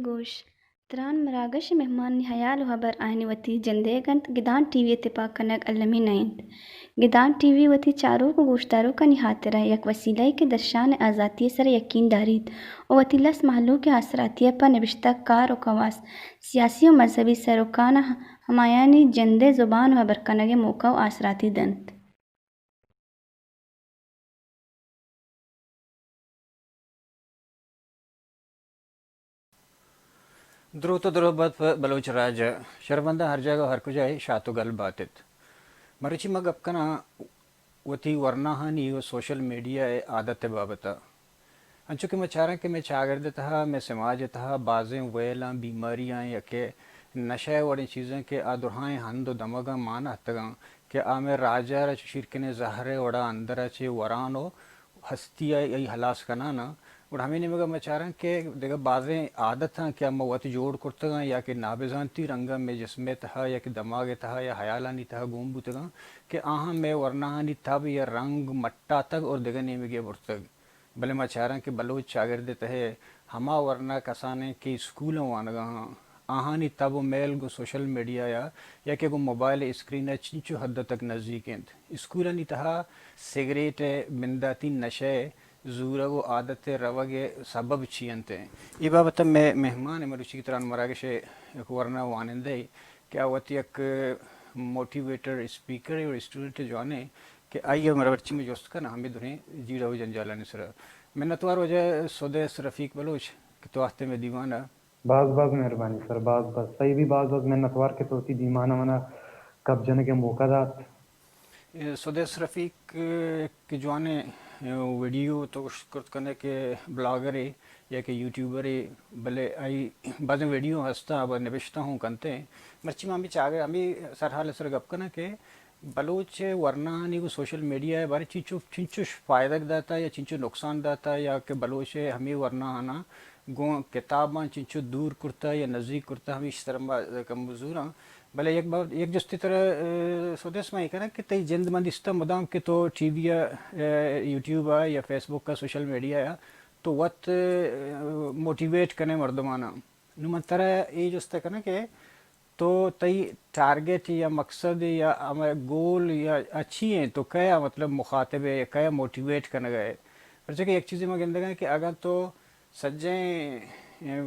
گوش، تران مراگش ءِ مہمانانی ہیال ءُ ہبر آیانی وتی جندئیگ اَنت، گدان ٹی وی ءِ تپاک کنگ المی نہ اِنت۔ گدان ٹی وی وتی چاروک ءُ گوشداروکانی ہاترا یک وسیلہ یے کہ درشان ءِ آزاتی ءِ سرا یکین داریت ءُ وتی لس مہلوک ءِ آسراتی ءَ پہ نبشتہ کار ءُ کواس، سیاسی ءُ مذہبی سروکاں ہمایانی جند ءِ زبان ءُ ہبر کنگ ءِ موقع ءُ آسراتی دنت۔ دروت ءُ درہبات پہ بلوچ راج ءَ۔ شرمنداں ہر جاگہ ءُ ہر کجا اے شات ءُ گل بات ات۔ مروچی ما گپ کناں وتی ورناہانی ءُ سوشل میڈیا ءِ عادت ءِ بابت ءَ۔ انچو کہ ما چاراں کہ مئے چاگرد ءِ تہا، مئے سماج ءِ تہا بازیں ویلاں، بیماریاں یا کہ نشہ ءِ وڑیں چیزاں کہ آ درہائیں ہند ءُ دمگاں مان اتکگاں کہ آ مئے راج ءَ را چو شیرکنیں زہر ءِ وڑا اندر ءَ چہ وران ءُ ہستی ءَ آئی ہلاس کنان ءَ۔ گڑا ہمے نیمگ ءَ ما چاراں کہ دگہ بازیں عادتاں کہ ما وت جوڑ کرتگاں یا کہ نابزانتی رنگ ءَ مئے جسم ءِ تہا یا کہ دماغ ءِ تہا یا ہیالانی تہا گون بوتگاں کہ آہاں مئے ورناہانی تب یا رنگ مٹاتگ اور دگہ نیمگے ءَ برتگ۔ بلے ما چاراں کہ بلوچ چاگرد ءِ تہ ءَ ہما ورنا کسانیں کہ اسکولاں وانگا آں، آہانی تب ءُ میل گوں سوشل میڈیا ءَ یا کہ گوں موبائل ءِ اسکرین ءَ چنچو حد ءَ تک نزیک اِنت۔ اسکولانی تہا سگریٹ ءِ، بنداتی نشہ ءِ زورگ ءُ عادت ءِ روگ ءِ سبب چی اِنت؟ اے بابت ءَ مئے مہمان ءِ مروچی تران مراگش ءِ یک ورنا وانندہ ءَ کہ آ وت یک موٹیویٹر اسپیکر ءُ اسٹوڈنٹ جوان ءَ کہ آئی ءَ مرچی من جست کناں ہمے درہیں جیڑہ ءُ جنجالانی سرا۔ منتوار واجہ سدیس رفیق بلوچ کہ تو آہتے مئے دیوان ءَ۔ باز باز مہربانی سر، باز باز۔ تئی بھی باز باز منتوار کہ تو وتی دیوان ءَ منا گپ جنگ ءِ موقع دات۔ اے، سدیس رفیق، اے، کہ جوانیں، اے، ویڈیو تو اشکرت کنے کہ بلاگرے یا کہ یوٹیوبرے، بلے آئی بازیں ویڈیو ہستاں، اب نبشتہ ہوں کنتے۔ مرچی ما ہمے چاگرد، ہمے سرحال ءِ سر گپ کناں کہ بلوچ ورناہانی گوں سوشل میڈیا ءِ بارے چنچو، چنچو فائدگ داتا یا چنچو نقصان داتا یا کہ بلوچ ءِ ہمے ورناہاناں گوں کتاباں چنچو دور کرتا یا نزیک کرتا، ہمیش سر ما کم زوراں۔ بلے یک باب-، یک جستے ترا، اے، سدیس ما اے کناں کہ تئی جند من دیستہ مدام کہ تو ٹی وی ءَ، اے، یوٹیوب ءَ یا فیس بک ءَ، سوشل میڈیا ءَ تو وت، اے، موٹیویٹ کنے مردماناں۔ نوں من ترا اے جست ءَ کناں کہ تو تئی ٹارگٹ یا مقصد یا ہمے گول یا چی ایں؟ تو کئے ءَ مطلب مخاطب ئے، کئے ءَ موٹیویٹ کنگ ءَ ئے؟ پرچا کہ یک چیزے ما گندگ ءَ کہ اگاں تو سجہیں، اے،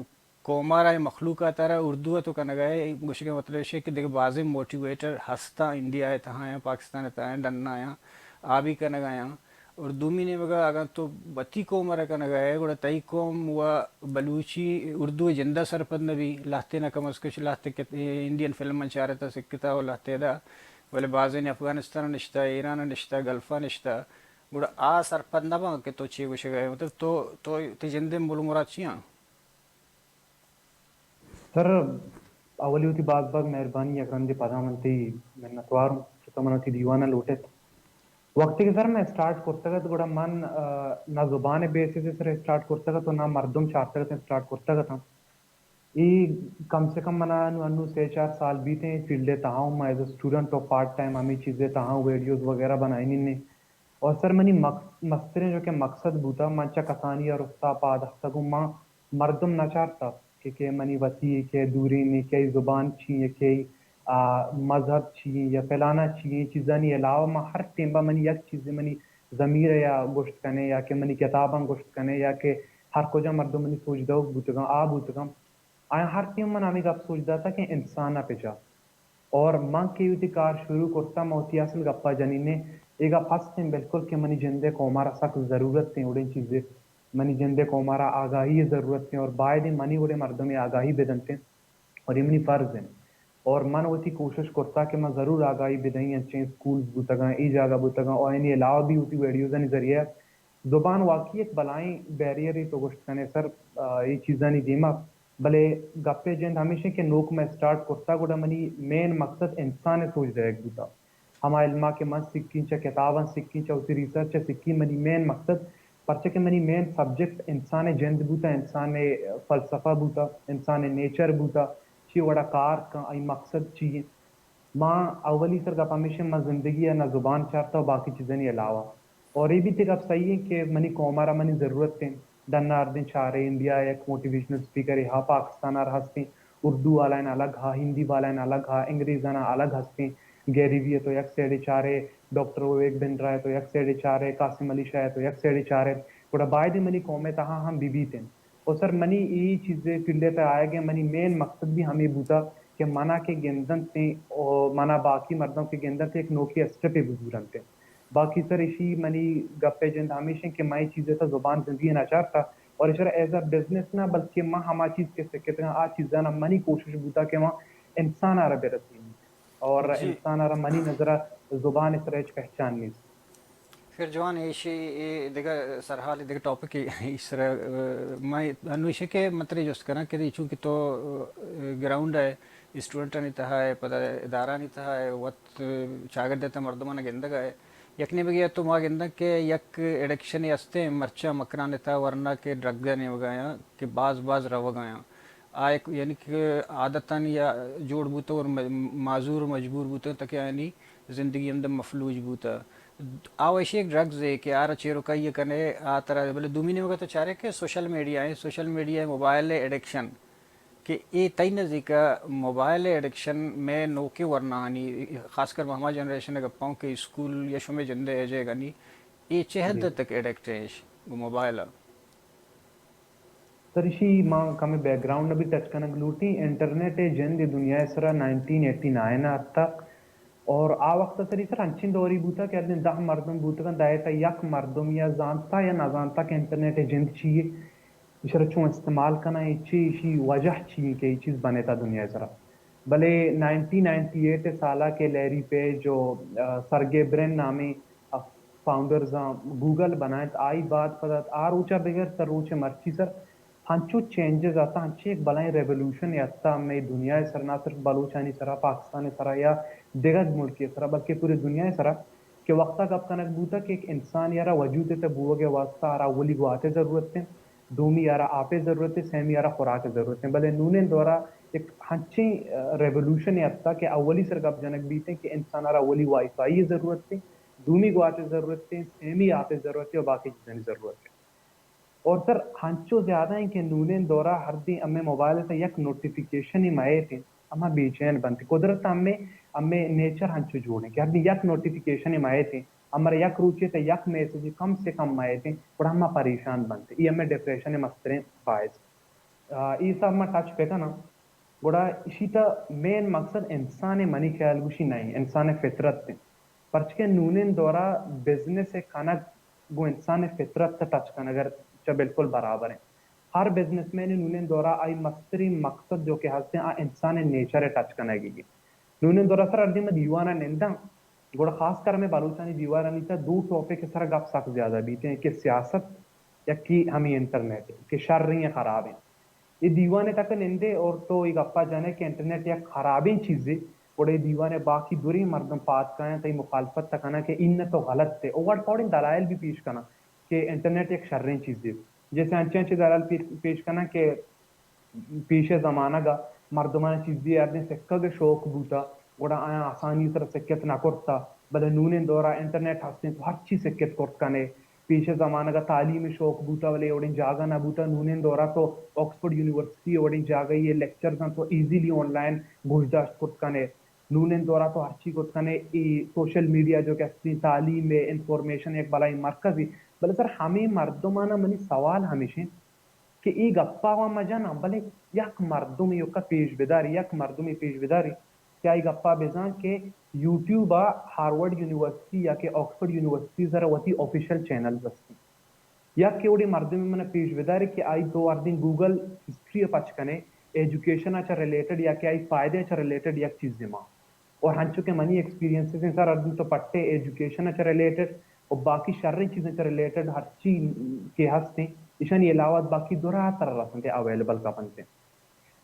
قوم ءَ را، مخلوق ءَ را اردو ءَ تو کنگ ءَ ئے، گوشگ ءِ مطلب ایش کہ دگہ بازیں موٹیویٹر ہستاں، انڈیا ءِ تہا آیاں، پاکستان ءِ تہا آیاں، ڈن آیاں، آ بھی کنگ ءَ آیاں۔ اور دومی نیمگ ءَ اگاں تو وتی قوم ءَ را کنگ ءَ ئے، گڑا تئی قوم و بلوچی اردو ءِ جند ءَ سرپد نہ بی، لہتے نہ کم از کش لہتے کت-، انڈین فلم من چارتا سکتا و لہتے دا، بلے بازین افغانستان ءَ نشتہ، ایران ءَ نشتہ، گلف ءَ نشتہ، گڑا آ سرپد نہ باں کہ تو چے گوشگ ءَ ئے، مطلب تو، تو تئی جند ءِ مول مراد چی آں؟ سر، اولی وتی باز باز مہربانی، یک رندے پدا من تئی منتوار اوں کہ تو من وتی دیوان ءَ لوٹ ایت۔ وقتے کہ سر من اسٹارٹ کرتگ ات، گڑا من، آ، نہ زبان ءِ بیسس ءِ سر اسٹارٹ کرتگ ات و نہ مردم چارتگ ات اسٹارٹ کرتگ اتاں۔ اے کم سے کم منا انو، انو سے چار سال بیت ایں فیلڈ ءِ تہا اوں، من ایز اے اسٹوڈنٹ و پارٹ ٹائم ہمے چیز ءِ تہا اوں، ویڈیوز وغیرہ بنائینی نے۔ اور سر منی مق-، مستریں جو کہ مقصد بوتا، من چہ کسانی ءَ رختا پاد اتکگ اوں، من مردم نہ چارتا کہ، کہ منی وتی کہ دوریں کہ زبان چی ایں، کہ، آ، مذہب چی ایں یا فلانا چی ایں، چیزانی علاوہ من ہر ٹیمبا منی یک چیزے منی ضمیر ءَ یا گوشت کنے یا کہ منی کتاباں گوشت کنے یا کہ ہر کجا مردم منی سوج دئوک بوتگاں، آ بوتگاں۔ آیاں ہر ٹیم من ہمے گپ سوج داتا کہ انسان ءَ پچا۔ اور من کہ وتی کار شروع کرتا، من وتی اصل گپا جنینے، اے گپ ہستیں بالکل کہ منی جند ءِ قوم ءَ را سک ضرورت ایں، وڑیں چیزے منی جند ءِ قوم ءَ را آگاہی ءِ ضرورت ایں اور باید ایں منی وڑیں مردمے آگاہی بدنت ایں اور اے منی فرض ایں۔ اور من وتی کوشش کرتا کہ من ضرور آگاہی بدئیں، انچیں اسکولز بوتگاں، اے جاگہ بوتگاں، اور اینی علاوہ بھی وتی ویڈیوزانی ذریعہ زبان واقعی ایک بلائیں بیریئر تو گوشت کنے سر، آ، اے چیزانی دیما۔ بلے گپے جند ہمیش کہ نوک میں اسٹارٹ کرتا، گڑا منی مین مقصد انسان سوج دیگ بوتا۔ ہما علما کہ من سکیں، چہ کتاباں سکیں، چہ وتی ریسرچ سکیں، منی مین مقصد، پرچہ کہ منی مین سبجیکٹ انسان جند بوتا، انسان فلسفہ بوتا، انسان نیچر بوتا، چی وڑا کار کن، آئی مقصد چی ہے۔ ما اولی سر گپ ہمیش ہے، ما زندگی ہے نہ زبان چارتا و باقی چیزانی علاوہ۔ اور یہ بھی تے گپ صحیح ہے کہ منی قوم را منی ضرورت ہے، ڈن آردیں چارے انڈیا یک موٹیویشنل اسپیکر ہا، پاکستان آر ہستیں، اردو والائن الگ ہا، ہندی والائن الگ ہا، انگریزانا الگ ہستیں۔ گیری وی تو یک سیڈے چارے، ڈاکٹر وویک بھنڈرا تو یک سیڈے چارے، قاسم علی شاہ تو یک سیڈے چارے۔ گڑا باید منی قوم تہا ہم بی بیتیں۔ و سر منی ای چیز فیلڈ تہ آئیگ منی مین مقصد بھی ہمیں بوتا کہ منا کہ گندنت، منا باقی مردم کہ گندنت، ایک نوکی اسٹپے بزورنت۔ باقی سر اشی منی گپے جند ہمیش ہیں کہ میں چیزے تا زبان زندگی نہ چارتا، اور اشرا ایز اے بزنس نہ، بلکہ ما ہما چیز کہ سکتگاں آ چیزانا منی کوشش بوتا کہ ما انسان آرا برسینی، اور جی۔ انسان آرا منی نظر زبان سر ہچ پہچان نیست۔ خیر جوان، ایشی اے دگہ سرحال، دگہ ٹاپک ایش سر، میں انوشے کہ مترے جست کراں کہ چونکہ تو گراؤنڈ ہے، اسٹوڈنٹانی تہا ہے، پدا ادارہانی تہا ہے، وت چاگرد تہ مردمان گندگ ہے۔ یک نیمگے تو ما گنداں کہ یک ایڈکشن ہستیں مرچاں مکران تہا، ورنہ کہ ڈرگ نیمگا آیاں کہ باز باز روگ آیاں۔ آ یک یعنی کہ عادتانی جوڑ بوتگ اور م-، معذور و مجبور بوتگ تاکہ آیانی زندگی ہمدا مفلوج بوتگ۔ آ و ایشی یک ڈرگز ہے کہ آرا چیروکائی کنے آ ترا، بلے دومی نیمگا تو چارے کہ سوشل میڈیا ہے، سوشل میڈیا ہے، موبائل ہے، ایڈکشن کہ اے تئی نزیکا موبائل ایڈکشن میں نوکیں ورناہانی، خاص کر ہما جنریشن گپاں کہ اسکول یا شمے جندے ایجے گانی، اے چہ حد جی۔ تک ایڈکٹ ہیں گو موبائل؟ سر، ایشی ما کمے بیک گراؤنڈ بھی ٹچ کنگ لوٹیں۔ انٹرنیٹ ء جند ء دنیا ء سرا نائنٹین ایٹی نائن ء اتک، اور آ وقت ء سر، سر انچیں دوری بوتا کہ ادیں دہ مردم بوتگاں، دہ ء تہ یک مردم یا زانتا یا نہ زانتا کہ انٹرنیٹ ء جند چی ہے، ایشرا چون استعمال کناں، اے چی، ایشی وجہ چی ہے کہ اے چیز بنے تا دنیا ء سرا۔ بلے نائنٹین نائنٹی ایٹ ء سالا کہ لیری پیج و، آ، سرگے برن نامیں فاؤنڈرز آں گوگل بنائینت، آئی بعد پدا آ روچا بگر تر روچ مرچی سر ہنچو چینجز آتا، ہنچیں یک بلائیں ریولوشن آتا ہمے دنیا ء سر، نہ صرف بلوچانی سرا، پاکستان ء سرا یا دگہ ملکی سرا، بلکہ پوری دنیا ء سرا کہ وقتا گپ کنگ بوتا کہ ایک انسان یارا وجود ء تہ بوگ ء واسطہ آرا اولی گوات ء ضرورت ہے، دومی آرا آپ ء ضرورت ہے، سیمی آرا خوراک ء ضرورت ہے۔ بلے نونیں دورا ایک ہنچیں، آ، ریولوشن آتا کہ اولی سر گپ جنگ بیت کہ انسان آرا اولی وائی فائی ء ضرورت ہے، دومی گوات ء ضرورت ہے، سیمی آپ ء ضرورت ہے اور باقی چیزانی ضرورت ہے۔ اور سر ہنچو زیادہ ہیں کہ نونیں دورا ہر دن ہمیں موبائل ء تہ یک نوٹیفیکیشن ہی مئیت ہیں، ہما بے چین بنت۔ قدرت ہمیں، ہمیں نیچر ہنچو جوڑ ہیں کہ ہر دن یک نوٹیفیکیشن ہی مئیت ہیں، ہمارا یک روچے تہ یک میسج کم سے کم مئیت ہیں، گڑا ہما پریشان بنت۔ یہ ہمیں ڈپریشن مستریں باعث۔ آ، ای حساب ما ٹچ پہ کناں، گڑا اشی تا مین مقصد انسان منی خیال گوشی نہیں، انسان فطرت ہیں۔ پرچکہ نونین دورا بزنس کنگ گو انسان فطرت تا ٹچ کنگ چا بالکل برابر ہیں۔ ہر بزنس مین نونین دورا آئی مستری مقصد جو کہ ہستیں آ انسان نیچر ٹچ کنگی۔ نونین دورا سر اردی میں دیوانا ننداں، گڑا خاص کر ہمیں بلوچانی دیوارانی تا دو ٹاپک سر گپ سک زیادہ بیتے ہیں کہ سیاست یکی ہمیں انٹرنیٹ کہ شر ہیں یا خراب ہیں۔ یہ دیوانے تک نندے اور تو یہ گپا جانے کہ انٹرنیٹ یک خرابیں چیزے، گڑا یہ دیوانے باقی دوری مردم پات کایاں تئی مخالفت تک کنا کہ ان تو غلط ہے۔ اور ورڈ فورڈ دلائل بھی پیش کنا کہ انٹرنیٹ یک شریں چیزے۔ جیسے انچے انچے دلائل پی-، پیش کنا کہ پیش ء زمانگ ء مردمان چیزے ہردیں سکگ ء شوق بوتا، گڑا آیاں آسانی سر سکت نہ کرتا، بلے نونیں دورا انٹرنیٹ ہستیں تو ہرچی سکت کرت کنے۔ پیش ء زمانگ ء تعلیم ء شوق بوتا، بلے اوڑیں جاگہ نہ بوتا۔ نونیں دورا تو آکسفورڈ یونیورسٹی ء وڑیں جاگہ ء لیکچرز تو ایزیلی آن لائن گوشداشت کرت کنے۔ نونیں دورا تو ہرچی کرت کنے، ای سوشل میڈیا جو کہ ہستیں تعلیم ء انفارمیشن یک بلائیں مرکز ء۔ بلے سر ہمیں مردمانا منی سوال ہمیش انت کہ اے گپا وا مجناں، بلے یک مردمے یکا پیش بداری، یک مردمے پیش بداری کہ آئی گپا بزان کہ یوٹیوب ء ہارورڈ یونیورسٹی یا کہ آکسفورڈ یونیورسٹی سر وتی آفیشل چینلز ہستیں۔ یک کہ اوڑے مردمے من پیش بداری کہ آئی تو اردیں گوگل ہسٹری ء پچ کنے، ایجوکیشن ءَ چہ ریلیٹڈ یا کہ آئی فائدہ ءَ چہ ریلیٹڈ یک چیزے ما۔ اور ہنچو کہ منی ایکسپیرینسز ہیں سر، ہر دن تو پٹے ایجوکیشن ءَ چہ ریلیٹڈ اور باقی شریں چیزیں چہ ریلیٹڈ ہرچی کہ ہستیں، ایشانی علاوہ باقی درا تر رسنتے اویلیبل کپنتے۔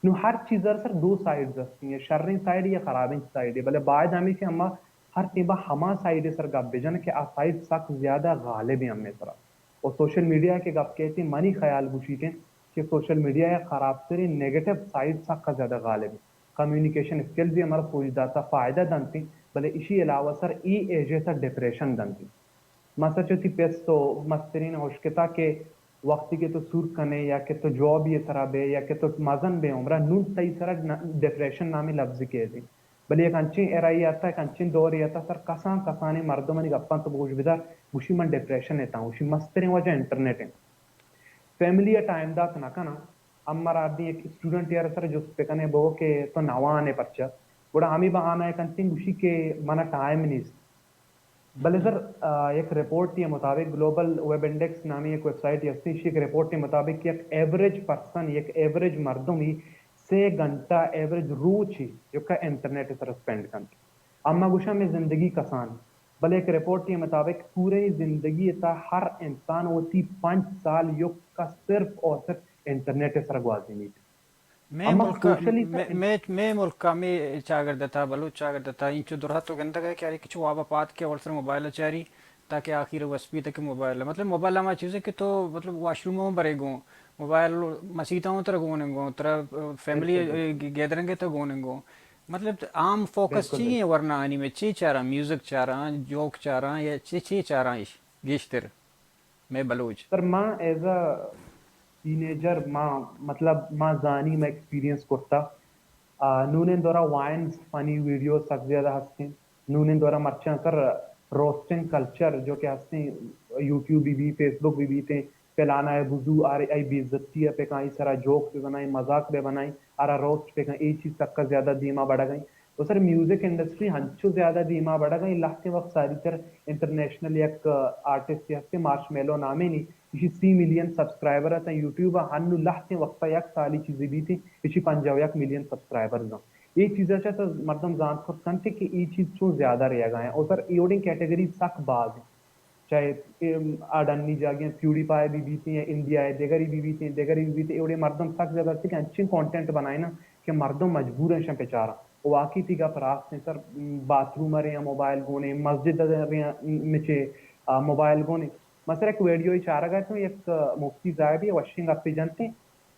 نو ہر چیز ءَ سر دو سائیڈز ہستیں، یا شریں سائیڈ یا خرابیں سائیڈ، بلے باید ہمیشہ ہما ہر ٹیمبا ہما سائیڈ ءِ سر گپ بجن کہ آ سائیڈ سک زیادہ غالب ہیں ہمیں سرا۔ اور سوشل میڈیا کہ گپ کہتے منی خیال گوشیت ہیں کہ سوشل میڈیا ءِ خراب تریں نیگیٹو سائیڈ سک زیادہ غالب ہیں۔ کمیونیکیشن اسکلز ہمارا سوج داتا فائدہ دنتی، بلے اسی علاوہ سر ای ایجے سر ڈپریشن دنتی۔ ما سر چوتی پس تو مسترین ہشکتا کہ وقتی کہ تو سور کنے یا کہ تو جاب یہ سرا بے یا کہ تو مزن بے عمرہ نون تئی سرا ڈپریشن نامی لفظ کہتے۔ بلے یک انچیں ارائے آتا، یک انچیں دورے آتا سر کسان کسانیں مردمانی گپاں تو بگوش بدار، گوشی من ڈپریشن اتاں، گوشی مستریں وجہ انٹرنیٹ ہیں۔ فیملی ءَ ٹائم دات نہ کناں، اما را دی یک اسٹوڈنٹ یار سر جست بکنے بو کہ تو نوان ہے پرچہ، گڑا ہمیں بہانہ یک انچیں گوشی کہ منا ٹائم نیست۔ بلے سر، آ، یک رپورٹ ءِ مطابق، گلوبل ویب انڈیکس نامی یک ویب سائٹ ہستی، ایشی یک رپورٹ ءِ مطابق یک ایوریج پرسن، یک ایوریج مردمی سے گھنٹہ ایوریج روچی جو کہ انٹرنیٹ سر اسپینڈ کنت۔ اما گوشاں میں زندگی کسان، بلے یک رپورٹ ءِ مطابق پورے زندگی تا ہر انسان وتی پنچ سال یکا صرف اور صرف انٹرنیٹ سر گوازینیت۔ مئے اما ملک ءَ، سوشلی مئے، مئے، مئے ملک ءَ، مئے چاگرد ءَ تھا، بلوچ چاگرد ءَ تھا، انچو درہتو گندگ ءَ کہ ہر کچھ واب ءَ پاد کہ اول سر موبائل ءَ چاری، تاکہ آخر ءَ وس بیت کہ موبائل ءَ۔ مطلب موبائل ہما چیز ہے کہ تو مطلب واش روم ءَ برے گوں، موبائل مسیت ءَ ترا گون گوں، ترا فیملی بالکل، بالکل۔ گیدرنگ ءَ تو گون گوں۔ مطلب عام فوکس بالکل، چی ہیں بالکل۔ ورنا آنی میں چی چاراں، میوزک چاراں، جوک چاراں یا چی، چی چاراں اش گیشتر؟ مئے بلوچ۔ سر، ما ایز اے ٹینیجر، ما، مطلب، ما زانی، ما ایکسپیرینس کرتا۔ آ، نونیں دورا وائنز، فنی ویڈیو سک زیادہ ہستیں۔ نونیں دورا مرچاں سر روسٹنگ کلچر جو کہ ہستیں، یوٹیوب بی بی، فیس بک بی بی تے، فلانا ہے بزو، آر آئی بے عزتی ہے پہ کہیں سرا جوک بہ بنائیں، مذاق بہ بنائیں، آرا روسٹ بہ کنیں، اے چیز سکا زیادہ دیما بڑھگ ءَ ایں۔ و سر میوزک انڈسٹری ہنچو زیادہ دیما بڑھگ ءَ ایں، لہتیں وقت ساری تر انٹرنیشنل یک آرٹسٹ ہستے مارشمیلو نامے نی، ایشی سی ملین سبسکرائبر اتاں یوٹیوب ءَ، ہنو لہتیں وقت یک سالی چیزی بیتے، ایشی پنجاہ و یک ملین سبسکرائبر زاں۔ اے چیزا چہ تو مردم زانت کرت کنتے کہ اے چیز چون زیادہ ریگا ہیں۔ و سر ایوڑیں کیٹیگری سک باز ہیں۔ چاہے، ام، آ ڈنی جاگہیں پیوڈی پائے بی بیتیں یا انڈیا ءِ دگری بی بیتیں، دگری بی بیتیں، ایوڑے مردم سک زیادہ ہستے کہ انچیں کانٹینٹ بنائیناں کہ مردم مجبور ہیں شن پچاراں۔ و واقعی تی گپ راست ہیں سر، ام، باتھ روم ءَ رہے ہیں موبائل گونے، مسجد ءَ رہے ہیں، ام، مچے، آ، موبائل گونے۔ ما سر یک ویڈیو چارگا تو یک مفتی صاحب یہ وشیں گپے جنتے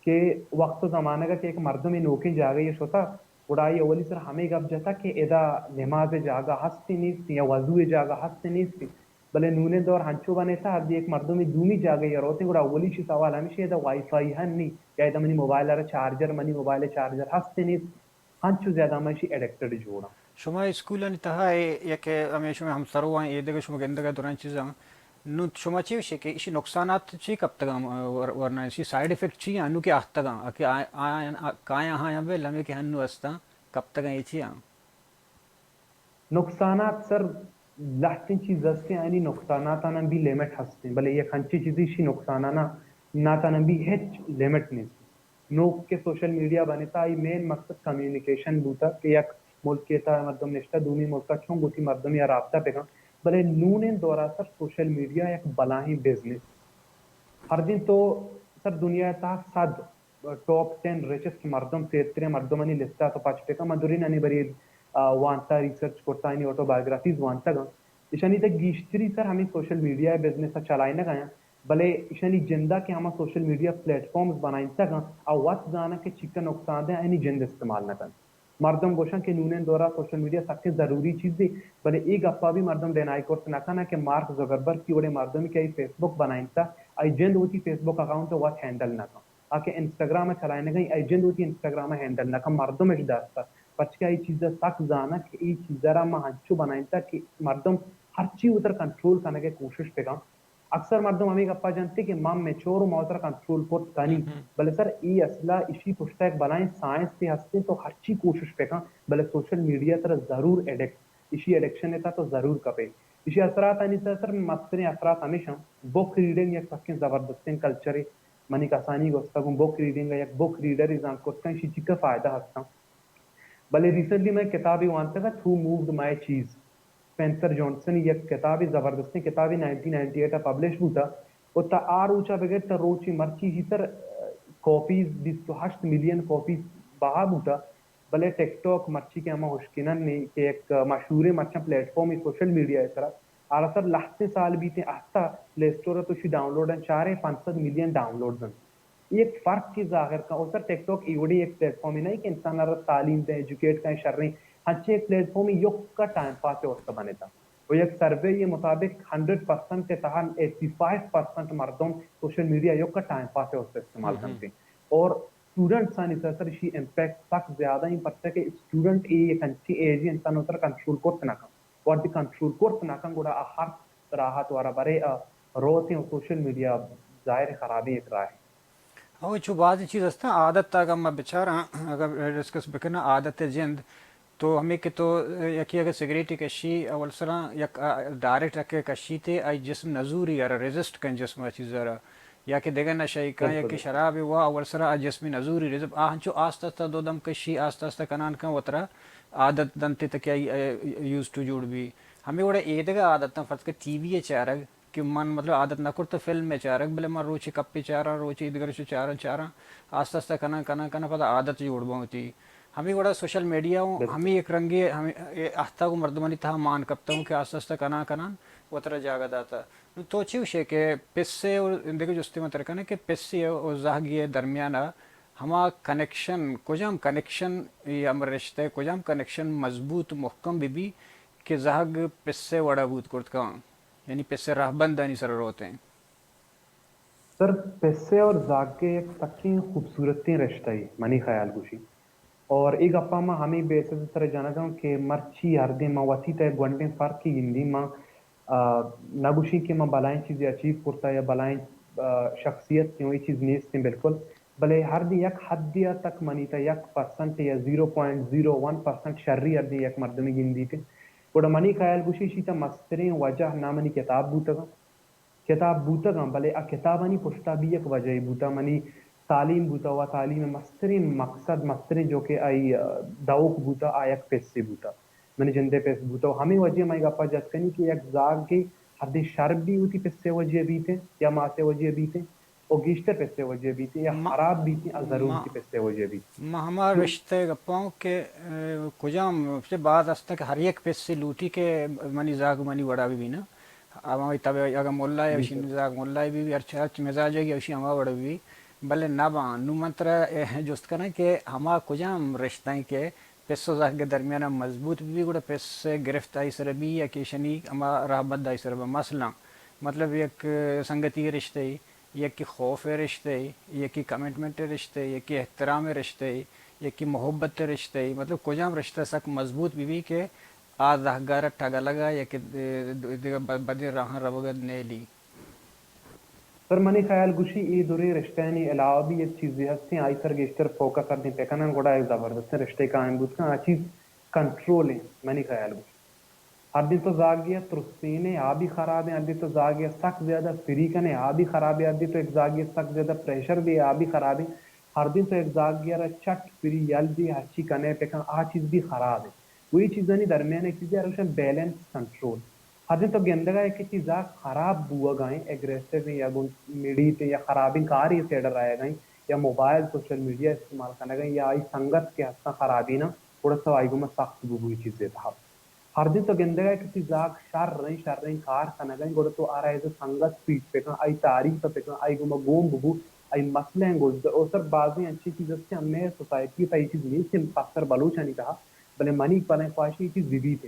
کہ وقت و زمانگ ءَ کہ یک مردمے نوکیں جاگہے ءَ شتا، گڑا آئی اولی سر ہمے گپ جتا کہ ادا نماز ءِ جاگہ ہست نیست یا وضو ءِ جاگہ ہست نیست، بلے نونیں دور ہنچو بنیتا، ہر یک مردمے دومی جاگہے ءَ روتیں، گڑا اولی شی سوال ہمیش ادا وائی فائی ہن نی، یا ادا منی موبائل ءَ را چارجر، منی موبائل ءِ چارجر ہست نیست، ہنچو زیادہ ما ایشی ایڈکٹڈ جوڑاں۔ شما اسکولانی تہا اے یک ہمے شما ہمسروان اے دگہ شما گندگا درائیں چیزاں، نوں شما چے گوشے کہ ایشی نقصانات چے کپتگاں، ور-، ورنا ایشی سائیڈ افیکٹ چی آں نوں کہ آہتگاں، کہ آ-، آ-، آ-، کایاں ہاں یا بل ہمے کہ ہنو ہستاں کپتگاں اے چی آں؟ نقصانات سر لہتیں چیز ہستیں، آنی نقصانات آناں بھی لمٹ ہستیں، بلے یک ہنچی چیزی شی نقصانانا ناتاناں بھی ہچ لمٹ نیست۔ نوک کہ سوشل میڈیا بنتا، آئی مین مقصد کمیونیکیشن بوتا کہ یک ملکے تا مردم نشتہ دومی ملکا چون گوتی مردم یا رابطہ بکن، بلے نونیں دورا سر سوشل میڈیا یک بلاہیں بزنس۔ ہر دن تو سر دنیا تا صد ٹاپ ٹین ریچسٹ مردم، سیرتریں مردمانی لسٹ ء تو پچ بکن۔ من درین انی بری، آ، وانتا، ریسرچ کرتا، انی آٹو بایوگرافیز وانتگ آں۔ ایشانی تہ گیشتری سر ہمیں سوشل میڈیا ء بزنس ء چلائینگ ء آں، بلے ایشانی جند ء کہ ہما سوشل میڈیا پلیٹ فارمز بنائینتگ آں، آ وت زاناں کہ چیکہ نقصان دہ آیانی جند استعمال نہ کنت۔ مردم گوشاں کہ نونیں دورا سوشل میڈیا سکیں ضروری چیزے، بلے اے گپا بھی مردم ڈینائی کرت نہ کناں کہ مارک زکربرگ کہ وڑیں مردمے کہ آئی فیس بک بنائینتہ، آئی جند وتی فیس بک اکاؤنٹ ء وت ہینڈل نہ کن۔ آ کہ انسٹاگرام ء چلائینگ ء، آئی جند وتی انسٹاگرام ء ہینڈل نہ کن، مردم اش داستہ، پرچکہ اے چیز ء سک زاناں کہ اے چیز ء را ما انچو بنائینتہ کہ مردم ہرچی وتر کنٹرول کنگ ء کوشش بکن۔ اکثر مردم ہمے گپا جنتے کہ ما میچور و ما وترا کنٹرول کرت کنی، بلے سر اے اصلا اشی پشتا یک بلائیں سائنسے ہستیں، تو ہرچی کوشش بکن، بلے سوشل میڈیا ترا ضرور ایڈکٹ، اشی ایڈکشن ء تہا تو ضرور کپے۔ اشی اثرات آنی سر، سر مستریں اثرات ہمیش انت۔ بک ریڈنگ یک سکیں زبردستیں کلچرے، منی کسانی گوستگ اوں بک ریڈنگ ءَ، یک بک ریڈرے زانت کت کن، ایشی چی کہ فائدہ ہستاں۔ بلے ریسنٹلی من کتابے وانتگ ات، Who Moved My Cheese؟ Spencer Johnson یک کتابے، زبردستیں کتابے، نائنٹین نائنٹی ایٹ ءَ پبلش بوتا، و تا آ روچا بگر تا روچے مرچی ایشی سر، آ، کاپیز، بیست و ہشت ملین کاپیز بہا بوتا۔ بلے ٹک ٹاک مرچی کہ ہما ہشکنن نے کہ یک مشہوریں مرچاں پلیٹ فارمے سوشل میڈیا ءِ سرا، آرا سر لہتیں سال بیتیں، ہفتہ پلے اسٹور ءَ تو شی ڈاؤنلوڈ انت، چاریں پنچ سد ملین ڈاؤنلوڈز انت۔ اے یک فرقے ظاہر کن۔ و سر ٹک ٹاک اے وڑیں یک پلیٹ فارمے نہ کہ انسان ءَ را تعلیم دے، ایجوکیٹ کن، شریں، ہنچیں یک پلیٹ فارمے یکا ٹائم پاس ءِ واستہ بنتا۔ و یک سروے ءِ مطابق ہنڈریڈ پرسنٹ ءِ تہا ایٹی فائیو پرسنٹ مردم سوشل میڈیا یکا ٹائم پاس ءِ واستہ استعمال کنت۔ اور اسٹوڈنٹس آنی سر سر ایشی امپیکٹ سک زیادہ ایں، پرچا کہ اسٹوڈنٹ اے یک انچیں ایجے انسان ءَ سر کنٹرول کرت نہ کن۔ وہدے کنٹرول کرت نہ کن، گڑا آ ہر راہ ءَ تو آرا برے آ روت ایں، و سوشل میڈیا ظاہر خرابیں یک راہے۔ ہو، چو بازیں چیز ہستاں، عادت اگاں ما بچاراں، اگر ڈسکس بکناں، عادت جند، تو ہمے کہ تو یکی اگر سگریٹے کشی، اول سرا یک، آ، ڈائریکٹ اگہ کشی تے، آئی جسم نزوری آرا ریزسٹ کن جسم آ چیز آرا، یا کہ دگہ نشہ ای کن، یا کہ شراب وا، اول سرا آ جسم نزوری ریزسٹ، آ ہنچو آستہ آستہ دو دم کشی، آستہ آستہ کنان کن وترا عادت دنتے تک آئی، آ، یوز ٹو جوڑ بی۔ ہمے وڑا اے دگہ عادتاں، فرض کہ ٹی وی ءِ چارگ، کہ من مطلب عادت نہ کرتہ فلم ءِ چارگ، بلے من روچے کپے چاراں، روچے ایدگہ روچے چاراں، چاراں، آستہ آستہ کناں، کناں، کناں، پدا عادت جوڑ باں وتی۔ ہمے وڑا سوشل میڈیا اوں ہمے یک رنگے ہمے اے اہتاگ و مردمانی تہا مان کپتہ اوں کہ آستہ آستہ کناں، کناں، وترا جاگہ داتہ۔ نوں تو چے گوشے کہ پسے و دگہ جستے من ترا کناں کہ پسے و زہگے درمیانا ہما کنیکشن، کجام کنیکشن یا ہم رشتہ، کجام کنیکشن مضبوط محکم بہ بی کہ زہگ پسے وڑا بوت کرت کن؟ یعنی پسے رہبندانی سرا روتیں۔ سر، پسے اور زاگے یک سکیں خوبصورتیں رشتہ ای، منی خیال گوشی۔ اور اے گپا ما ہمے بیسس سر جنگاں کہ مرچی ہر دن ما وتی تہ گونڈیں فرقی گندی، ما، آ، نہ گوشی کہ ما بلائیں چیزے اچیو کرتا یا بلائیں، آ، شخصیت کہ اے چیز نیستیں بالکل، بلے ہر دن یک حدے تک منی تہ یک پرسنٹ یا zero point zero one percent شری ہر دن یک مردمے گندیتے۔ گڑا منی خیال گوشی، ایشی تہ مستریں وجہ نہ منی کتاب بوتگاں۔ کتاب بوتگاں، بلے آ کتابانی پشتا بھی یک وجہے بوتا۔ منی تعلیم بوتا و تعلیم مستریں مقصد، مستریں جو کہ آئی، آ، دئوک بوتا، آ یک پسے بوتا۔ منی جندے پس بوتا و ہمے وجہ من اے گپا جت کنی کہ یک زاگے ہر دن شر بھی وتی پسے وجہ بیتیں یا ماسے وجہ بیتیں و گیشتر پسے وجہ بیتیں یا خراب بیتیں، آ ضرور وتی پسے وجہ بیت۔ ما ہما رشتہ گپاں کہ، اے، کجام، چہ باز ہستاں کہ ہر یک پسے لوٹی کہ منی زاگ منی وڑا بھی بینا۔ ہمائی تب اگاں ملا ء، جی اوشی سر۔ مزاج ملا ء بی بی، ہرچ، ہرچ مزاج ء اوشی ہما وڑ بی، بلے نہ باں۔ نوں من ترا اے جست کناں کہ ہما کجام رشتہ ایں کہ پس و زہگ ء درمیان ء مضبوط بی، گڑا پس ء گرفت آئی سر بی، یا کہ ایشانی ہما رہبند آئی سر بی۔ مثلاً، مطلب، یک سنگتی ء رشتہ ای، یکی خوف ء رشتہ ای، یکی کمٹمنٹ ء رشتہ ای، یکی احترام ء رشتہ ای، یکی محبت ء رشتہ ای، مطلب کجام رشتہ سک مضبوط بہ بی کہ آ زہگار ء ٹگلگ ء یا کہ دگہ ب-، بدیں راہاں روگ ء نیلی؟ سر، منی خیال گوشی اے دریں رشتہانی علاوہ بھی یک چیزے ہستیں، آئی سر گیشتر فوکس ہر دن پہ کناں، گڑا یک زبردستیں رشتے قائم بوت کن، آ چیز کنٹرول ایں، منی خیال گوشی۔ ہر دن تو زاگے ء ترسینے، آ بھی خراب ایں۔ ہر دن تو زاگے ء سک زیادہ فری کنے، آ بھی خراب ایں۔ ہر دن تو یک زاگے ء سک زیادہ پریشر دے، آ بھی خراب ایں۔ ہر دن تو یک زاگے ء را چٹ فری یل دے، ہرچی کنے پکن، آ چیز بھی خراب ایں۔ و اے چیزانی درمیان ء یک چیزے ہر گوشن بیلنس، کنٹرول۔ ہر دن تو گندگ ء کہ چیز زاگ خراب بوگ ء ایں، اگریسو ایں یا گوں مڑیت ایں یا خرابیں کارے سیڈ ء رایگ ء ایں یا موبائل، سوشل میڈیا استعمال کنگ ء ایں یا آئی سنگت کہ ہستاں خرابیناں، گڑا تو آئی گوما سخت ببو اے چیزے تہا۔ ہر دن تو گندگ ء کہ چیز زاگ شر ایں، شریں کار کنگ ء ایں، گڑا تو آرا ایز اے سنگت ٹریٹ بکن، آئی تعریف بکن، آئی گوما گون ببو، آئی مسئلہ ء گوش دے۔ او سر، بازیں انچیں چیز است کہ ہمے سوسائٹی ء تہا اے چیز نیست کہ کسر بلوچانی تہا، بلے منی پلیں خواہش اے چیز بہ بیت۔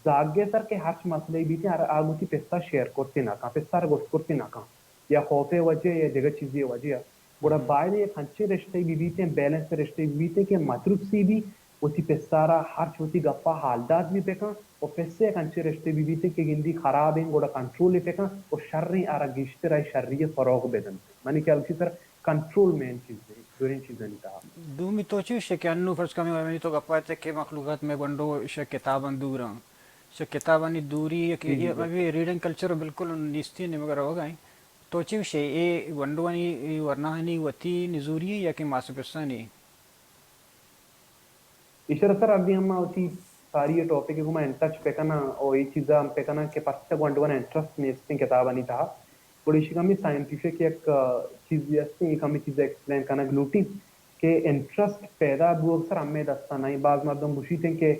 زاگے سر کہ ہرچ مسئلہ بیت، ہر آ وتی پسا شیئر کرتے نہ کن، پسا را گوشت کرتے نہ کن۔ یا خوفے وجہ یا دگہ چیزے وجہ۔ گڑا باید یک انچیں رشتے بہ بیتیں، بیلنس رشتے بہ بیتیں کہ مترسی بھی وتی پسا را ہرچ وتی گپا حال دات بھی بکن و پسے یک انچیں رشتے بہ بیتیں کہ گندی خراب ایں، گڑا کنٹرول بکن و شریں آرا گیشتر آئی شری فروغ بدنت۔ منی خیال چی سر کنٹرول مین چیز ایں، دریں چیزانی تہا۔ دومی تو چی گوشے کہ انو فرض کن ہمے تو گپا ات کہ مخلوقات مئے گونڈو شہ کتاباں دور ایں۔ شہ کتابانی دوری یک، جی، جی، بالکل۔ ابھی ریڈنگ کلچر بالکل نیستی نیمگا روگا ایں۔ تو چے گوشے، اے گونڈوانی، اے ورناہانی وتی نزوری ایں یا کہ ماس پسانی؟ ایشرا سر، ہردیں ہما وتی ساری ٹاپک ء گوما ان ٹچ پہ کناں او اے چیزا ہم پہ کناں کہ پرچا گونڈوانا انٹرسٹ نیستیں کتابانی تہا، گڑا ایشی کمی سائنٹیفک یک، آ، چیزے ہستیں، اے کمی چیزا ایکسپلین کنگ لوٹی کہ انٹرسٹ پیدا بوگ سر ہمے دستا نئیں۔ باز مردم گوشیت کہ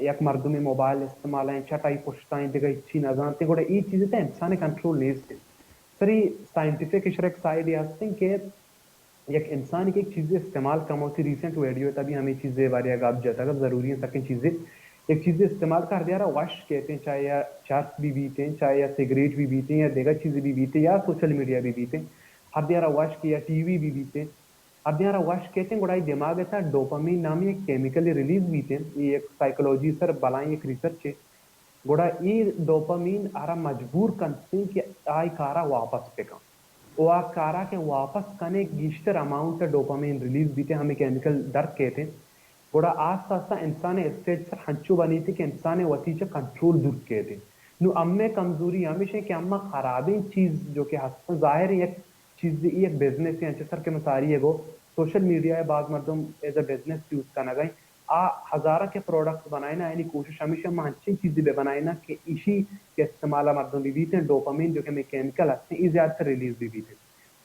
یک مردمے موبائل استعمال ایں، چٹ آئی پشتا ایں، دگہ ہچی نزانت، گڑا اے چیزے تہ انسان کنٹرول نیست۔ سر اے سائنٹیفک ایشرا یک سائیڈے ہستیں کہ یک انسانے کہ یک چیزے استعمال کن، ما وتی ریسنٹ ویڈیو ء تہا بھی ہمے چیزے بارے ء گپ جتگ ات، ضروری انت سکیں چیزے، یک چیزے استعمال کن، ہر دیارا وش کیتیں، چاہے یا چرس بھی بیتیں، چاہے یا سگریٹ بھی بیتیں، یا دگہ چیزے بھی بیتیں، یا سوشل میڈیا بھی بیتیں، ہر دیارا وش کہ یا ٹی وی بھی بیتیں، ہر دیارا وش کیتیں، گڑا ای دماغ ء تہا ڈوپامین نامی یک کیمیکل ریلیز بیتیں، اے یک سائیکولوجی سر بلائیں یک ریسرچے۔ گڑا اے ڈوپامین آرا مجبور کنت کہ آئی کارا واپس بکن۔ و آ کارا کہ واپس کنے گیشتر اماؤنٹ ڈوپامین ریلیز بیتے، ہمیں کیمیکل در کیتے۔ گڑا آستہ آستہ انسان اسٹیج سر ہنچو بنیتے کہ انسان وتی چہ کنٹرول دور کیتے۔ نو امے کمزوری ہمیش ہے کہ اما خرابیں چیز جو کہ ہستن، ظاہر ہے یک چیز، یک بزنس ہے، انچہ سر کہ مساری ہے گو سوشل میڈیا ہے، بعض مردم ایز اے بزنس یوز کنگا آ ہزارہ کہ پروڈکٹ بنائینا، یعنی کوشش ہمیش ہے ما انچیں چیزے بہ بنائینا کہ ایشی کہ استعمال مردم بہ بیتیں، ڈوپامین جو کہ ہمیں کیمیکل ہستیں، ای زیادہ تر ریلیز بہ بیتیں۔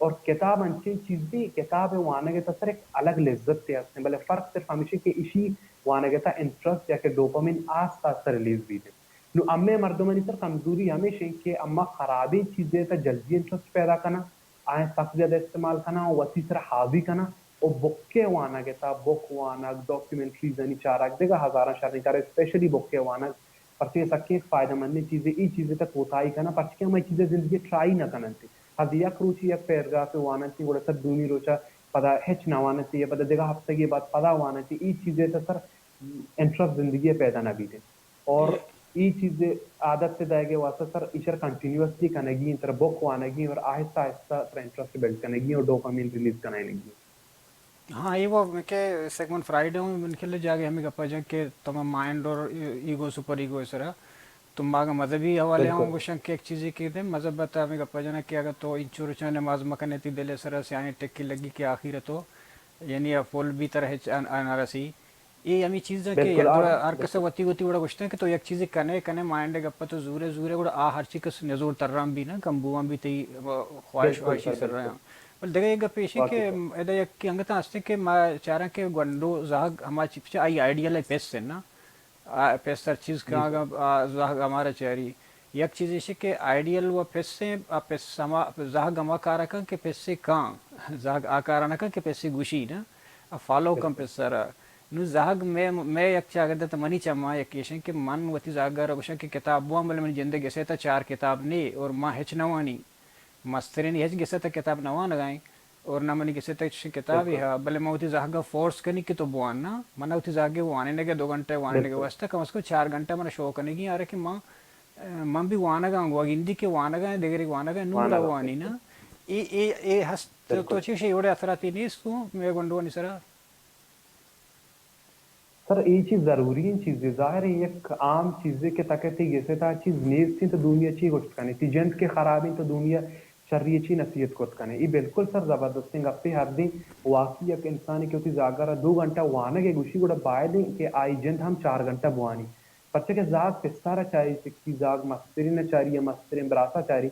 اور کتاب انچیں چیزے، کتاب وانگ ء تہ سر ایک الگ لذت تے ہستیں، بلے فرق صرف ہمیش ہے کہ ایشی وانگ ء تہ انٹرسٹ یا کہ ڈوپامین آستہ آستہ ریلیز بیتیں۔ نو امے مردمانی سر کمزوری ہمیش ہے کہ اما خرابیں چیزے تہ جلدی انٹرسٹ پیدا کنا، آیاں سک زیادہ استعمال کناں و وتی سرا حاوی کناں و بکے وانگ ء تہ، بک وانگ، ڈاکیومنٹریزانی چارگ، دگہ ہزاراں شریں کار، اسپیشلی بکے وانگ، پرچہ سکیں یک فائدہ مندیں چیزے، ای چیزے تہ کوتاہی کناں، پرچہ کہ ہما چیزے زندگی ٹرائی نہ کننت۔ ہر یک روچی یک پیراگرافے واننت، گڑا سر دومی روچا پدا ہچ نہ واننت یا پدا دگہ ہفتگے بعد پدا واننت، ای چیزے تہ سر انٹرسٹ زندگی ء پیدا نہ بیت۔ اور اے، ای چیز عادت ء دئیگ ء واسطہ سر ایشر کنٹینیوسلی کنگی انت، ترا بک وانگی اور آہستہ آہستہ ترا انٹرسٹ بلڈ کنگی اور ڈوپامین ریلیز کنائینگی۔ ہاں، اے وہ کہ سیگمنڈ فرائیڈ ہوں من کل جاگے ہمیں گپا جن کہ تمام مائنڈ اور ایگو، سپر ایگو سرا تو ماگا مذہبی حوالے ہوں گوشن کہ ایک چیزی کہ دے مذہب تا ہمیں گپا جن کہ اگر تو انچو رچا نماز مکنے تی دل سرا سیاہیں ٹکی لگی کہ آخر تو یعنی ا فل بھی ترا ہچ ان-، انارسی۔ اے ہمیں چیز ہے کہ یک جوڑا ہر کسے وتی وتی وڑا گوشتے ہیں کہ تو یک چیزے کنے، کنے مائنڈ گپا تو زورے، زورے گڑا آ ہر چی کس نزور تران بھی نا، کم بوان بھی تئی خواہش، خواہشی سر رہا۔ بل دگہ یک گپ ایشی کہ ادا یک انگتا ہستے کہ ما چاران کہ گونڈو زہگ ہما چی پچا آئی آئیڈیل ہے پیس ہے نا۔ آ، پیس ہر چیز کاں، آ، زہگ ہمارا چاری۔ یک چیز ایشی کہ آئیڈیل و پیس ہیں، آ پیس ہما زہگ ہما کارا کن کہ پیسے کاں، زہگ آ کارا نہ کن کہ پیسے گوشی نا، آ فالو کن پیسرا۔ نو زہگ میں، میں یک چاگرد تو منی چما یک ایشن کہ من وتی زہگ را گوشن کہ کتاب بوان، بلے منی جندے گسے تا چار کتاب نے اور ما ہچ نہ وانی۔ مسترینی ہچ گسے تا کتاب نہ وانگائیں۔ اور نہ منی گسے تک چشیں کتابے ہا، بلے من وتی زہگا فورس کنی کہ تو بوان نا، من وتی زہگے وانینگے دو گھنٹہ وانینگے واسطہ کم از کم چار گھنٹہ من شو کنگی آرے کہ من، من بھی وانگا آں، گوا گندی کہ وانگا آں، دگرے وانگا آں، نوں گڑا وانی نا۔ اے، اے، اے ہست تو چشیں وڑے اثراتی نیست تو مے گونڈوانی سرا۔ سر، اے چیز ضروری ایں چیزے، ظاہر ایں یک عام چیزے کہ تکے تئی گسے تہا چیز نیست ایں تو دومی ء چی گوشت کنے؟ تئی جند کہ خراب ایں تو دومی ء شری ء چی نصیحت کت کنے؟ اے بالکل سر زبردستیں گپے، ہردیں واقعی یک انسانے کہ وتی زاگا را دو گھنٹہ وانگ ء گوشی گڑا باید ایں کہ آئی جند ہم چار گھنٹہ بوانی، پرچا کہ زاگ پسا را چاری سکی، زاگ مسترین ء چاری یا مسترین براسا چاری۔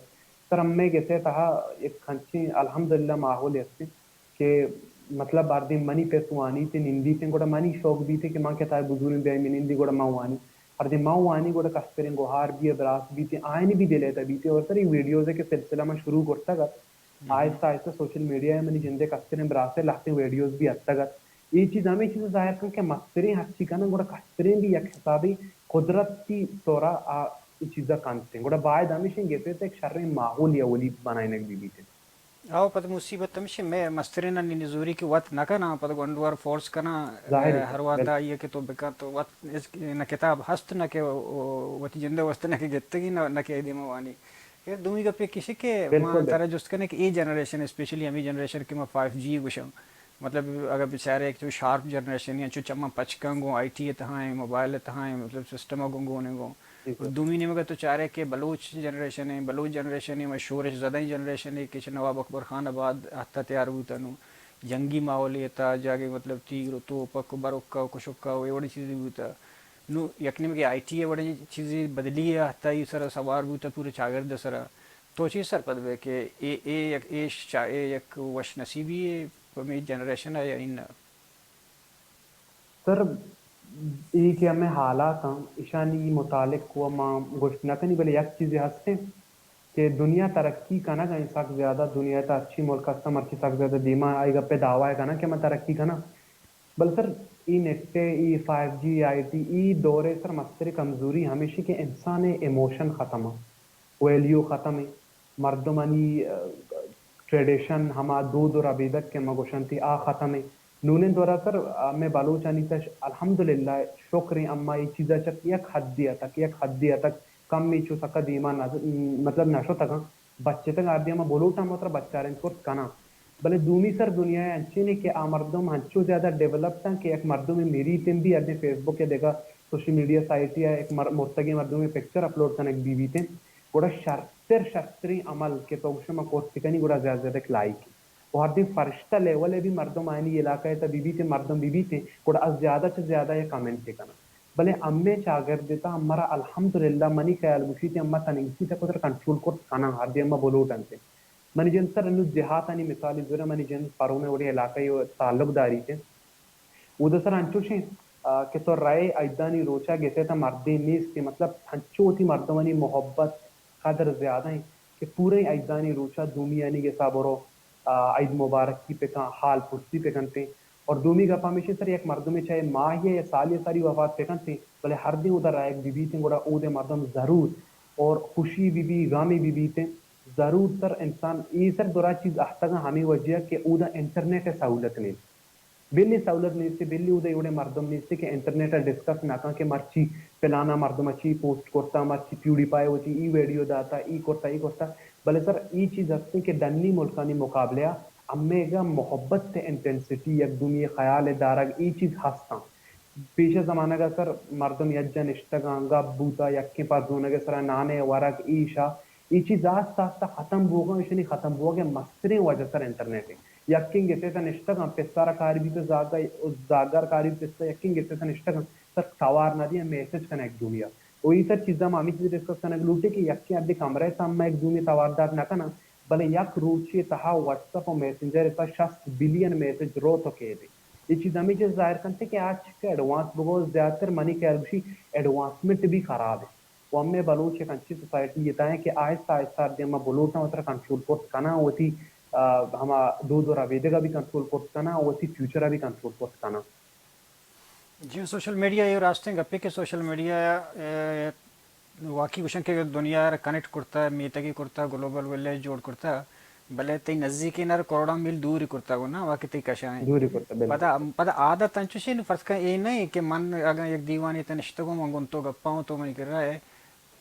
سر، ہمے گسے تہا یک انچیں الحمدللہ ماحولے ہستیں کہ مطلب ہردیں منی پس وانیت ء نندیت ء گڑا منی شوق بیت کہ من کتابے بزوریں بیایں بہ نندی گڑا من وانی۔ ہردیں من وانی گڑا کستریں گوہار بی ء براس بیت ء آیانی بھی دل ء تہ بیت ء اور سر اے ویڈیوز ء کہ سلسلہ من شروع کرتگ ات، آہستہ آہستہ سوشل میڈیا ء منی جند ء کستریں براس ء لہتیں ویڈیوز بھی اتکگ ات۔ اے چیز ہمے چیز ظاہر کن کہ مستریں ہرچی کنن گڑا کستریں بھی یک حسابے قدرتی طورا آ اے چیزا کنت۔ گڑا باید ہمیش انت گسے تہ یک شریں ماحولے اولی بنائینگ بہ بیت۔ او پد مصیبت ہمیش انت، مئے مسترینانی نزوری کہ وت نہ کناں، پد گونڈوار فورس کناں، ہر وہد آئی کہ تو بکن تو وت نہ کتاب ہست نہ کہ وتی جند ء واسطہ نہ کہ گتگی نہ، نہ کہ اے دیما وانی۔ خیر، دومی گپ ایش کہ ما ترا جست کنیں کہ اے جنریشن، اسپیشلی ہمے جنریشن کہ ما فائیو جی گوشاں، مطلب اگر بچارے کہ چو شارپ جنریشن یا چو چماں پچ کن گوں آئی ٹی ءِ تہا ایں، موبائل ءِ تہا ایں، مطلب سسٹم ءَ گوں گون ایں گوں۔ اور دومی نیمگ ءَ تو چارے کہ بلوچ جنریشن ایں، بلوچ جنریشن ایں، شورش زدہ ایں جنریشن ایں کہ چہ نواب اکبر خان ءَ بعد حتی تیار بوتہ، نوں جنگی ماحولے ءِ تہا جاگہے مطلب تیر و توپک و بروکا و کشکا و اے وڑیں چیزے بوتہ۔ نوں یک نیمگے آئی ٹی ءِ وڑیں چیزے بدلی ءِ حتی اے سرا سوار بوتہ پورے چاگرد ءِ سرا۔ تو چی سرپد بئے کہ اے، اے یک، اے شا-، اے یک وش نصیبی یے پہ مئے جنریشن ءَ یا اناں؟ سر، اے کہ ہمے حالات آں، ایشانی متعلق و ما گوشت نہ کنی، بلے یک چیزے ہستیں کہ دنیا ترقی کنگ ءَ ایں سک زیادہ، دنیا ءِ تہا ہرچی ملک ہستاں، مرچی سک زیادہ دیما آئی گپ ءِ دعوی ءَ کناں کہ ما ترقی کناں۔ بلے سر، اے نیٹ ءِ، اے فائیو جی، آئی ٹی، اے دور ءِ سر مستریں کمزوری ہمیش ایں کہ انسان ءِ ایموشن ختم ایں، ویلیو ختم ایں، مردمانی، آ، ٹریڈیشن، ہما دود و ربیدگ کہ ما گوشنتی، آ ختم ایں۔ نونیں دور ءَ سر، آ، مئے بلوچانی تہ الحمدللہ شکر ایں، اما اے چیز ءَ چہ یک حدے ءَ تک، یک حدے ءَ تک کمے چو سکا دیما نہ، مطلب نہ شتگاں۔ بچتگ، ہر دیما بلوٹاں، ما ترا بچارینت کرت کناں۔ بلے دومی سر دنیا ءَ انچیں کہ آ مردم انچو زیادہ ڈیولپڈ آں کہ یک مردمے مریت ایں بی ہر دیم فیس بک ءَ دگہ سوشل میڈیا سائٹے ءَ یک مر-، مرتگیں مردمے پکچر اپلوڈ کنگ بی بیت ایں، گڑا شرتر، شرتریں عمل کہ تو گوشے ما کرت کنی، گڑا زیادہ زیادہ لائک ایں۔ و ہر دیم فرشتہ لیول ءَ بی مردم آیانی علاقہ ءِ تہ بی بیت ایں، مردم بی بیت ایں، گڑا از زیادہ چہ زیادہ یک کمنٹے کناں۔ بلے ہمے چاگرد ءِ تہ مارا الحمدللہ منی خیال گوشیت ایں، ما تنیگتی تک وترا کنٹرول کرت کناں، ہر دیم ما بلوٹنت ایں۔ منی جند سر انوں دیہاتانی مثالے زوراں، منی جند پروم ءِ وڑیں علاقہ ءَ تعلق داریت ایں۔ اودا سر انچوش ایں، آ، کہ تو رئے عیدانی روچا گسے تہ مردے نیست ایں، مطلب انچو وتی مردمانی محبت قدر زیادہ ایں کہ پوریں عیدانی روچا دومیانی گسا برو، آ، عید مبارکی پکن، حال پرسی پکنت ایں۔ اور دومی گپ ہمیش ایں سر، یک مردمے چاہے ماہے یا سالے ساری وفات پکنت ایں، بلے ہر دیم اودا رائگ بی بیت ایں، گڑا اودے مردم ضرور اور خوشی بی بی، غمے بی بیت ایں، ضرور سر انسان اے سر درا چیز اہتگاں ہمے وجہ کہ اودا انٹرنیٹ ءِ سہولت نیست۔ بلی سہولت نیست، بلی اودا اے وڑیں مردم نیست کہ انٹرنیٹ ءَ ڈسکس نہ کن کہ مرچی پلانا مردم ءَ چی پوسٹ کرتا، مرچی پیوڈی پائے وتی ای ویڈیو داتا، ای کرتا، ای کرتا۔ بلے سر، ای چیز ہستیں کہ ڈنی ملکانی مقابلہ ءَ ہمیگا محبت ءِ انٹینسٹی، یک دومی ءِ خیال ءِ دارگ، ای چیز ہستاں۔ پیش ءِ زمانگ ءَ سر مردم یک جا نشتگاں، گپ بوتا، یکیں پرزونگ ءِ سرا نانے ورگ، ایشا، ای چیز آستہ آستہ ختم بوگاں، ایشانی ختم بوگ ءِ مستریں وجہ سر انٹرنیٹ ایں۔ یکیں گسے تہ نشتگاں، پسہ را کاری بیت، زاگا، زاگا را کاری بیت، پسہ یکیں گسے تہ نشتگاں، سر توار نہ دیاں، میسج کناں یک دومی ءَ۔ و ای سر چیزاں ما ہمے چیز ڈسکس کنگ لوٹیں کہ یکیں اڈے کمرہ ءِ تہا ما یک دومی ءَ توار دات نہ کناں، بلے یک روچے تہا واٹس اپ و میسنجر ءِ تہا شست بلین میسج روت و کیت۔ اے چیز ہمے چیز ظاہر کنت کہ آ چکہ ایڈوانس بگو، زیادتر منی خیال گوشی ایڈوانسمنٹ بھی خراب ہے۔ و ہمے بلوچ یک انچیں سوسائٹی یے تہ ایں کہ آہستہ آہستہ ہر دیما بلوٹاں وترا کنٹرول کرت کناں، وتی، آ، ہما دود و ربیدگا بھی کنٹرول کرت کناں، وتی فیوچرا بھی کنٹرول کرت کناں۔ جی، سوشل میڈیا اے راستیں گپے کہ سوشل میڈیا، اے، واقعی گوشن کہ دنیا را کنیکٹ کرتا، میتگی کرتا، گلوبل ویلیج جوڑ کرتا، بلے تئی نزیکیں را کروڑاں میل دور کرتا گو نا، واقعی تئی کشا ایں۔ دوری کرتا، بالکل۔ پدا، پدا عادت انچوشیں، فرض کن اے نہ ایں کہ من اگاں یک دیوانے تہ نشتگوں، من گوں تو گپاں، تو منی کرا ئے،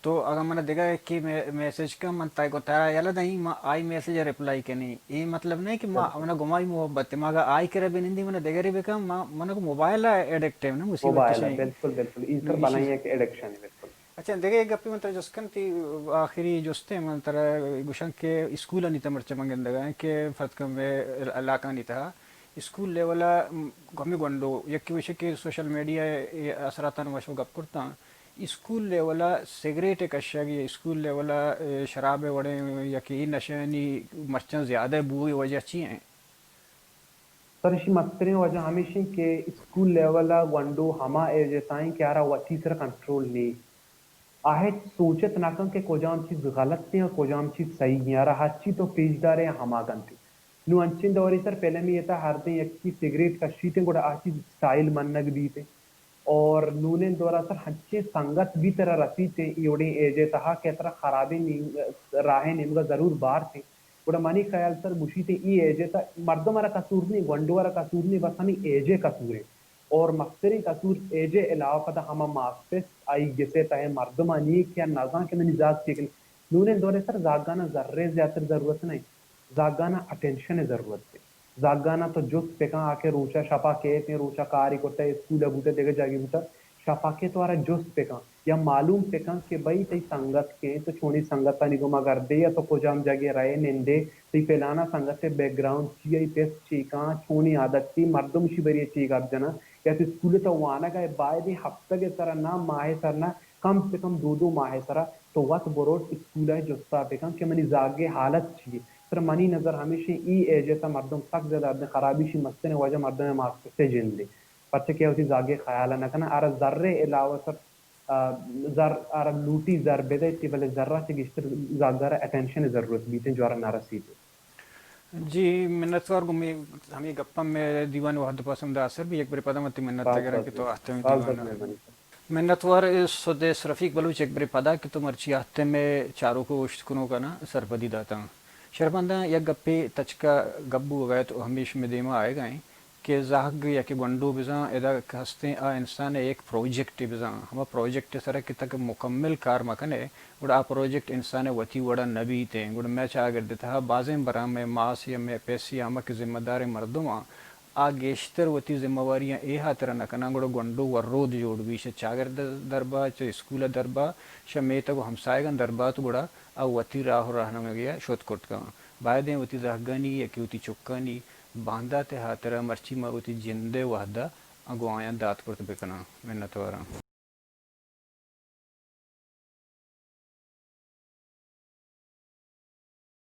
تو اگاں من دگہ یکے مے-، میسج کن، من تئی گوں ترا یلہ دئیں، ما آئی میسج ءَ ریپلائی کنیں۔ اے مطلب نہ کہ ما، بالکل۔ منا گوں آئی محبت ایں، ما اگاں آئی کرا بہ نندیں، منا دگرے بہ کن، ما، منا گوں موبائل ءَ ایڈکٹ ایں نا، مصیبت موبائل ءَ، چشیں۔ بالکل، بالکل۔ اے سر بلائیں یک ایڈکشن ایں، بالکل۔ اچھا، دگہ یک گپے من ترا جست کن، تئی آخری جستے من ترا گوشاں کہ اسکولانی تہ مرچی من گندگا ایں کہ فرض کن مئے علاقانی تہا اسکول لیول ءَ، م، ہمے گونڈو، یکے گوشے کہ سوشل میڈیا ءِ اثراتانی وش گپ کرتاں، اسکول لیول ءَ سگریٹ ءِ کشگ یا اسکول لیول ءَ، اے، شراب ءِ وڑیں یا کہ اے نشہانی مرچاں زیادہ بوگ ءِ وجہ چی ایں؟ سر، ایشی مستریں وجہ ہمیش ایں کہ اسکول لیول ءَ گونڈو ہما ایج ءِ تہ ایں کہ آرا وتی سر کنٹرول نی۔ آ ہچ سوچت نہ کن کہ کجام چیز غلط ایں اور کجام چیز صحیح ایں، آرا ہرچی تو پیش دارے ہما گنتی۔ نوں انچیں دورے سر فلمے ءِ تہ ہر دیں یکے سگریٹ کشیت ایں، گڑا آ چیز اسٹائل منگ بیت ایں۔ اور نونیں دورا سر ہنچیں سنگت بھی ترا رسیت ایں، اے وڑیں ایج ءِ تہا کہ ترا خرابیں نیم-، راہ ءِ نیمگا ضرور بارت ایں۔ گڑا منی خیال سر گوشیت ایں، اے ایج ءِ تہا مردم ءَ را قصور نی، گونڈو ءَ را قصور نی، بس ہمے ایج ءِ قصور ایں۔ اور مستریں قصور ایج ءِ علاوہ پدا ہما ماسپس آئی گس ءِ تہ ءِ مردمانی کہ نزان کہ منی زاگ چی کن۔ نونیں دور ءِ سر زاگانا زر ءِ زیاتر ضرورت نہ ایں، زاگانا اٹینشن ءِ ضرورت ایں۔ زاگانا تو جست بکن، آ کہ روچا شپا کیت، روچا کاری کرتا، اسکول بوتا، دگہ جاگے بوتا، شپا کہ تو آرا جست بکن یا معلوم بکن کہ بھئی تئی سنگت کئے، تو چونی سنگتانی گوما گردے یا تو کجام جاگے رئے نندے، تئی پلانا سنگت بیک گراؤنڈ چی، آئی پس چی کاں، چونی عادت تی، مردم شی بری چی گپ جنا، یا تو اسکول تو وانگا بائدیں ہفتگے سرا نہ، ماہے سر نہ، کم سے کم دو دو ماہ ءِ سرا تو وت بروٹ اسکول ءَ جستا بکن کہ منی زاگے حالت چی اے۔ پر منی نظر ہمیش ایں، ای ایج ءِ تہ مردم سک زیادہ ردیں خرابی شی مستریں وجہ مردم ءِ ماسٹر سے جند اے۔ پرچہ کہ وتی زاگے خیال ءَ نہ کناں، آرا زر ءِ علاوہ سر، آ، زر، آرا لوٹی زر بدئیتی، بلے زر ءَ چہ گیشتر زاگارا اٹینشن ءِ ضرورت بیت، جو آرا نہ رسیت۔ جی، منتوار گوں مئے ہمے گپاں مئے دیوان ءِ وھد ءُ پسم داسر بی۔ یک برے پدا من تئی منت ءَ گراں کہ تو آہتہ مئے دیوان ءَ۔ منتوار سدیس رفیق بلوچ، یک برے پدا کہ تو مرچی آہتہ مئے چاروک ءُ اوشت کنوکاناں سرپدی داتاں۔ شرپنداں یک گپے تچکا گپ بوگ ءَ ات ءُ ہمیش مئے دیما آیگ ءَ ایں کہ زہگ یا کہ گونڈو بزاں ادا کہ ہستیں آ انسان ءِ یک پروجیکٹے بزاں، ہما پروجیکٹ ءِ سرا کہ تک مکمل کار مہ کنئے، گڑا آ پروجیکٹ انسان ءِ وتی وڑا نہ بیت ایں۔ گڑا مئے چاگرد ءِ تہا بازیں براں مئے ماس یا مئے پیسے یا ہما کہ ذمہ داریں مردم آں، آ گیشتر وتی ذمہ واریاں اے ہاترا نہ کناں، گڑا گونڈو ورود جوڑ بی، چہ چاگرد ءَ دربا، چہ اسکول ءَ دربا، چہ میتگ ءُ ہمسایگاں دربا، تو گڑا آ وتی راہ ءُ رہنمگی ءَ شت کٹ کن۔ بائدیں وتی زہگانی یا کہ وتی چکانی باندات ءِ ہاترا مرچی ما وتی جند ءِ وہدا گوں آیاں دات کرت بکناں۔ منتواراں۔